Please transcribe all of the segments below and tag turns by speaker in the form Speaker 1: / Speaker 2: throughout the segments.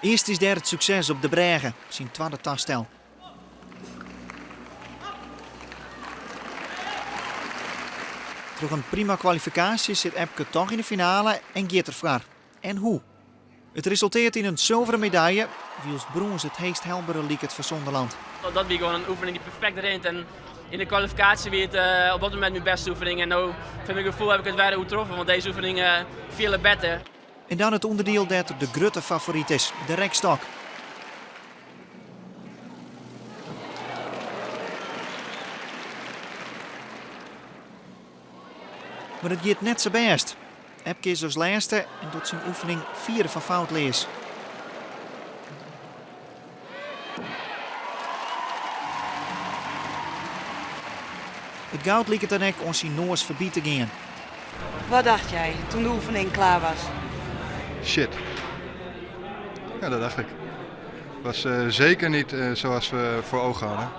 Speaker 1: Earst is dêr it sukses op de brêge, syn twadde tastel. Troch in prima kwalifikaasje sit Epke toch yn de finale en giet er foar. En hoe? It resulteart yn in sulveren medalje, wylst brûns it heechst helbere liket foar Zonderland.
Speaker 2: Dat wie gewoan in oefening dy't perfekt rint en yn de kwalifikaasje wie it op dat momint myn bêste oefening en no foar myn gefoel haw ik it wer oertroffen, want dizze oefening fiele better.
Speaker 1: En dan it ûnderdiel dêr't er de grutte favoryt is, de rekstok. Mar it giet net sa bêst. Epke is as lêste en docht syn oefening fiere fan foutleas. It goud liket dan ek oan syn noas foarby te gean.
Speaker 3: Wat dacht jij toen de oefening klaar was?
Speaker 4: Shit. Ja, dat dacht ik. Het was uh, zeker niet uh, zoals we voor ogen hadden.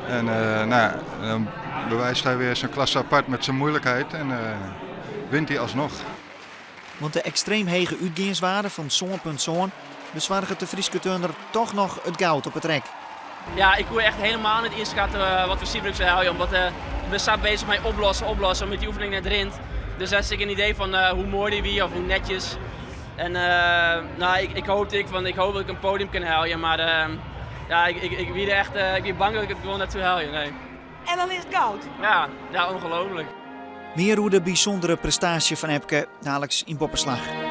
Speaker 4: En uh, nou, dan bewijst hij weer zijn klasse apart met zijn moeilijkheid en wint hij alsnog.
Speaker 1: Want de ekstreem hege útgeanswaarde fan sân punt sân besoarget de Fryske turner toch noch it goud op it rek.
Speaker 2: Ja, ik koe echt helemaal net ynskatte wat foar sifer ik soe helje, omdat ik bin sa bezich mei oplossen, oplossen, omdat dy oefening net rint. Dus dêr ik in idee fan hoe moai dy wie of hoe netjes. En nou, ik hoopte ik fan, ik hoop dat ik in podium kin helje, mar ja, ik wie der echt, ik wie bang dat ik it gewoan net soe helje, nee.
Speaker 3: En dan is it goud?
Speaker 2: Ja, ja, ongelooflijk.
Speaker 1: Mear oer de bysûndere prestaasje fan Epke daliks yn Boppeslach.